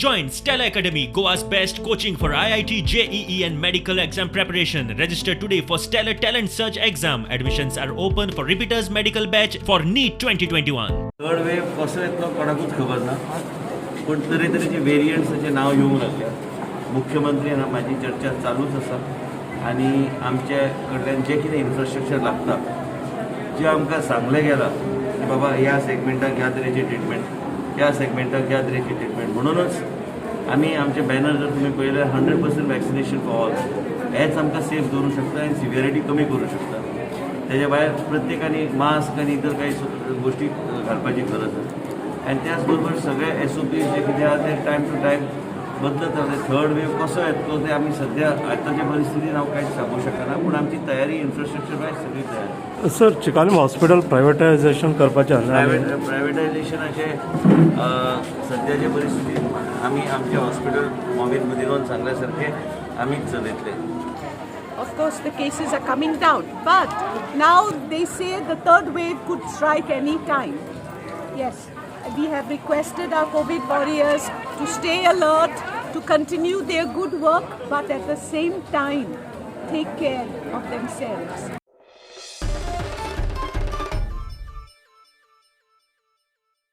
Join Stellar Academy, Goa's best coaching for IIT, JEE, and medical exam preparation. Register today for Stellar Talent Search exam. Admissions are open for repeaters medical batch for NEET 2021. Third wave कसो येतलो कोणाकूच खबर ना, पूण तरेतरेचे वेरियंट्साचें नांव येवंक लागल्या. मुख्यमंत्री हांगा म्हाजी चर्चा चालूच आसा आनी आमचे कडल्यान जें कितें इन्फ्रास्ट्रक्चर लागता, जें आमकां सांगलें गेलां की बाबा ह्या सेगमेंटाक ह्या तरेची ट्रिटमेंट, ह्या सेगमेंटाक ह्या तरेची ट्रिटमेंट, म्हणूनच आमी आमचे बॅनर जर तुमी पळयल्यार, 100% वॅक्सिनेशन फॉर ऑल, हेच आमकां सेफ दवरूंक शकता आनी सिवियरिटी कमी करूं शकता. तेज्या भायर प्रत्येकानी मास्क आनी इतर काही गोष्टी घालपाची गरज आसा आनी त्याच बरोबर सगळे एसओपी जे कितें आहा ते टायम टू टायम बदलत रावले. थर्ड वेव कसो येतलो ते आमी सद्या आतांच्या परिस्थितीन हांव कांयच सांगूंक शकना, पूण आमची तयारी इन्फ्रास्ट्रक्चर वायज सगळी तयार. सर, चिकालीम हॉस्पिटल प्रायव्हेटायझेशन करपाचें आहा. प्रायव्हेटायझेशनाचे सद्याचे परिस्थितीत आमी आमचें हॉस्पिटल मॉवीन गुदिन्होन सांगल्या सारकें आमीच चलयतले. Of course, the cases are coming down, but now they say the third wave could strike any time. Yes, we have requested our COVID warriors to stay alert, to continue their good work, but at the same time, take care of themselves.